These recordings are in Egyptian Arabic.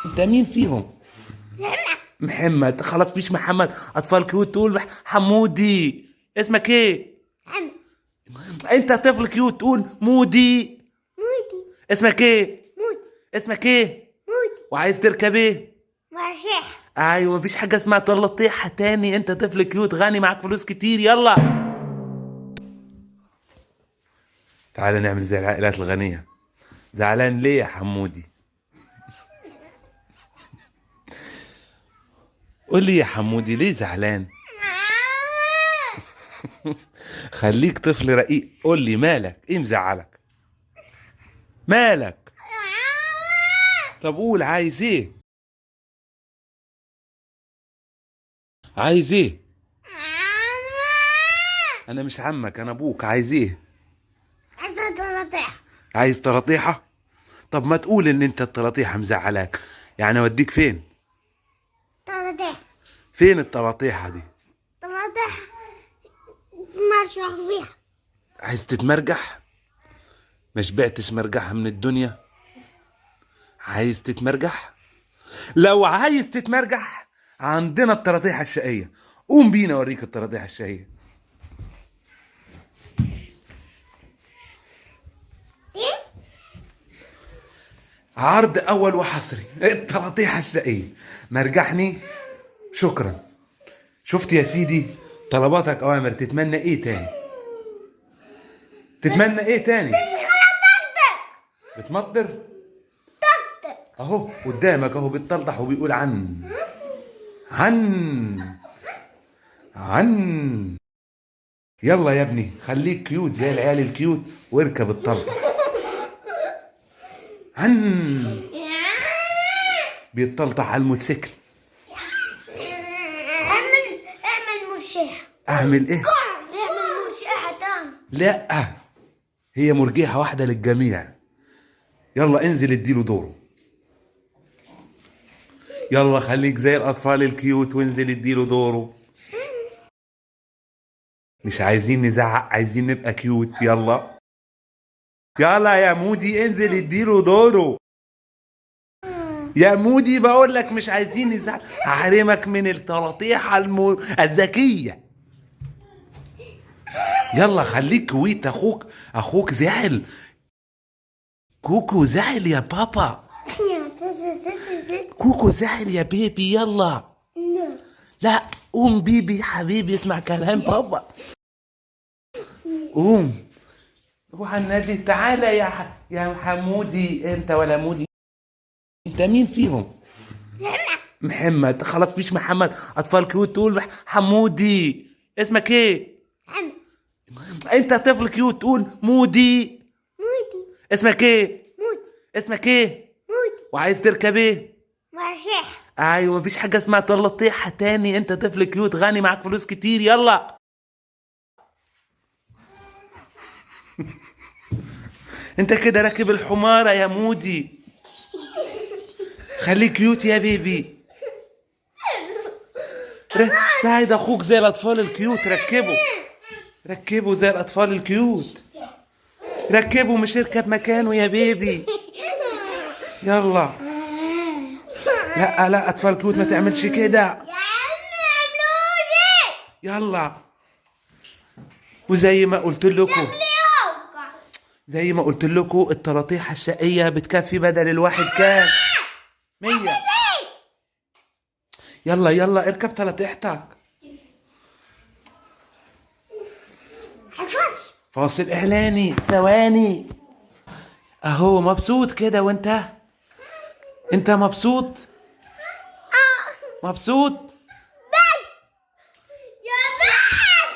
انت مين فيهم؟ محمد. خلاص فيش محمد. اطفال cute تقول حمودي. اسمك ايه؟ محمد. انت طفل cute تقول مودي. مودي. اسمك ايه؟ مودي. اسمك ايه؟ مودي. وعايز تركب ايه؟ مرشح. ايوه مفيش حاجة اسمها تلطيحه تاني. انت طفل cute غني معاك فلوس كتير. يلا تعالى نعمل زي العائلات الغنية. زعلان ليه يا حمودي؟ قول لي يا حمودي ليه زعلان؟ خليك طفل رقيق. قول لي مالك؟ ايه مزعلك؟ مالك؟ طب قول عايز ايه؟ عايز ايه؟ انا مش عمك، انا ابوك. عايز ايه؟ عايز طراطيح. عايز طراطيحه؟ طب ما تقول ان انت الطراطيحه مزعلاك، يعني اوديك فين؟ طراطيح. فين الطراطيحه دي؟ طراطيح مرشح فيها. عايز تتمرجح؟ ما شبعتش مرجحه من الدنيا؟ عايز تتمرجح؟ لو عايز تتمرجح عندنا الطراطيحه الشقيه. قوم بينا اوريك الطراطيحه الشقيه. عرض اول وحصري، الطراطيحه الشقيه. مرجحني شكرا. شفت يا سيدي طلباتك اوامر. تتمنى ايه تاني؟ تتمنى ايه تاني؟ بتمطر اهو قدامك اهو، بتطلطح وبيقول عن عن عن. يلا يا ابني خليك cute زي العيال ال cute واركب الطلطح. عن بيتطلطح على الموتوسيكل. اعمل مرشحة. اعمل ايه؟ اعمل مرشحة تاني. لا هي مرجيحة واحدة للجميع. يلا انزل اديله دوره. يلا خليك زي الأطفال ال cute وانزل اديله دوره. مش عايزين نزعق، عايزين نبقى cute. يلا يلا يا مودي انزل اديله دوره. يا مودي بقول لك مش عايزين نزعق، هحرمك من الطراطيحة الذكية. يلا خليك cute. اخوك زعل. كوكو زعل يا بابا. كوكو زعل يا baby. يلا لا قوم baby حبيبي، اسمع كلام بابا. قوم روح على النادي. تعالى يا حمودي. انت ولا مودي؟ انت مين فيهم؟ محمد. خلاص فيش محمد. اطفال cute تقول حمودي. اسمك ايه؟ محمد. انت طفل cute تقول مودي. مودي. اسمك ايه؟ مودي. اسمك ايه؟ مودي. وعايز تركب ايه؟ مرشح. ايوه مفيش حاجة اسمها تلطيحه تاني. انت طفل cute غني معاك فلوس كتير. يلا انت كده راكب الحماره يا مودي. خليك cute يا baby. ساعد اخوك زي الاطفال ال cute. ركبه ركبه زي الاطفال ال cute. ركبه مش اركب مكانه يا baby. يلا لا لا اطفال cute ما تعملش كده يا عمي عملوزي. يلا وزي ما قلت لكم، زي ما قلت لكم الطراطيحه الشقيه بتكفي بدل الواحد كام؟ 100. يلا يلا اركب طراطيحتك. فاصل اعلاني ثواني. اهو مبسوط كده. وانت انت مبسوط؟ مبسوط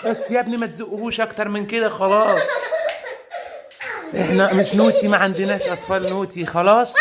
بس يا ابني ما تزقهوش اكتر من كده خلاص. احنا مش naughty، ما عندناش اطفال naughty خلاص.